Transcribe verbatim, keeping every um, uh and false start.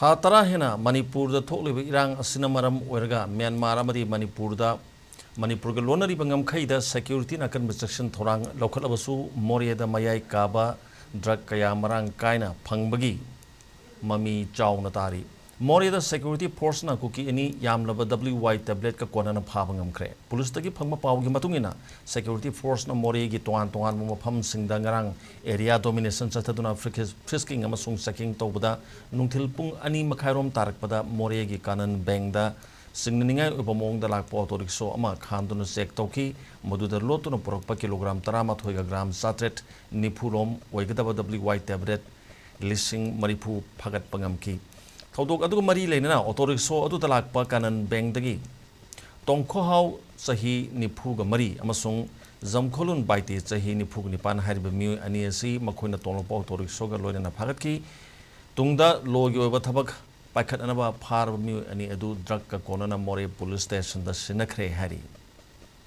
ꯊꯥ ꯇꯔꯥ ꯍꯦꯟꯅ ꯃꯅꯤꯄꯨꯔꯗ ꯊꯣꯛꯂꯤꯕ ꯏꯔꯥꯡ ꯑꯁꯤꯅ ꯃꯔꯝ ꯑꯣꯏꯔꯒ ꯃ꯭ꯌꯥꯟꯃꯥꯔ ꯑꯃꯗꯤ ꯃꯅꯤꯄꯨꯔꯗ, ꯃꯅꯤꯄꯨꯔꯒ ꯂꯣꯟꯅꯔꯤꯕ ꯉꯝꯈꯩꯗ securityꯅ ꯑꯀꯟꯕ ꯆꯦꯛꯁꯤꯟ ꯊꯧꯔꯥꯡ ꯂꯧꯈꯠꯂꯕꯁꯨ, ꯃꯣꯔꯦꯗ ꯃꯌꯥꯏ ꯀꯥꯕ drug ꯀꯌꯥ ꯃꯔꯥꯡ ꯀꯥꯏꯅ ꯐꯪꯕꯒꯤ ꯃꯃꯤ ꯆꯥꯎꯅ ꯇꯥꯔꯤ꯫ ꯃꯣꯔꯦꯗ security forceꯅ ꯀꯨꯀꯤ ꯑꯅꯤ ꯌꯥꯝꯂꯕ W Y tabletꯀ ꯀꯣꯟꯅꯅ ꯐꯥꯕ ꯉꯝꯈ꯭ꯔꯦ꯫ ꯄꯨꯂꯤꯁꯇꯒꯤ ꯐꯪꯕ ꯄꯥꯎꯒꯤ ꯃꯇꯨꯡ ꯏꯟꯅ, security forceꯅ ꯃꯣꯔꯦꯒꯤ ꯇꯣꯉꯥꯟ ꯇꯣꯉꯥꯟꯕ ꯃꯐꯝꯁꯤꯡꯗ ꯉꯔꯥꯡ area domination ꯆꯠꯊꯗꯨꯅ frisking ꯑꯃꯁꯨꯡ checking ꯇꯧꯕꯗ ꯅꯨꯡꯊꯤꯜ ꯄꯨꯡ ꯑꯅꯤ ꯃꯈꯥꯏꯔꯣꯝ ꯇꯥꯔꯛꯄꯗ ꯃꯣꯔꯦꯒꯤ ꯀꯥꯅꯟ ꯕꯦꯡꯗ ꯆꯤꯡꯅꯅꯤꯡꯉꯥꯏ ꯑꯣꯏꯕ ꯃꯑꯣꯡꯗ ꯂꯥꯛꯄ auto rickshaw ꯑꯃ ꯈꯥꯝꯗꯨꯅ check ꯇꯧꯈꯤ꯫ ꯃꯗꯨꯗ ꯂꯣꯠꯇꯨꯅ ꯄꯨꯔꯛꯄ kilogram ꯇꯔꯥꯃꯥꯊꯣꯏꯒ gram ꯆꯥꯇ꯭ꯔꯦꯠ ꯅꯤꯐꯨ ꯔꯣꯝ ꯑꯣꯏꯒꯗꯕ W Y tablet ꯂꯤꯁꯤꯡ ꯃꯔꯤꯐꯨ ꯐꯥꯒꯠꯄ ꯉꯝꯈꯤ꯫ ꯊꯧꯗꯣꯛ ꯑꯗꯨꯒ ꯃꯔꯤ ꯂꯩꯅꯅ auto rickshaw ꯑꯗꯨꯗ ꯂꯥꯛꯄ ꯀꯥꯅꯟ ꯕꯦꯡꯗꯒꯤ ꯇꯣꯡꯈꯣꯍꯥꯎ ꯆꯍꯤ ꯅꯤꯐꯨꯒ ꯃꯔꯤ ꯑꯃꯁꯨꯡ ꯖꯝꯈꯣꯂꯨꯟ ꯕꯥꯏꯇꯦ ꯆꯍꯤ ꯅꯤꯐꯨꯒ ꯅꯤꯄꯥꯟ ꯍꯥꯏꯔꯤꯕ ꯃꯤꯑꯣꯏ ꯑꯅꯤ ꯑꯁꯤ ꯃꯈꯣꯏꯅ ꯇꯣꯡꯂꯛꯄ auto rickshaw ꯒ ꯂꯣꯏꯅꯅ ꯐꯥꯒꯠꯈꯤ꯫ ꯇꯨꯡꯗ law ꯒꯤ ꯑꯣꯏꯕ ꯊꯕꯛ ꯄꯥꯏꯈꯠꯅꯅꯕ ꯐꯥꯔꯕ ꯃꯤꯑꯣꯏ ꯑꯅꯤ ꯑꯗꯨ drug ꯀ ꯀꯣꯟꯅꯅ ꯃꯣꯔꯦ police station ꯗ ꯁꯤꯟꯅꯈ꯭ꯔꯦ ꯍꯥꯏꯔꯤ꯫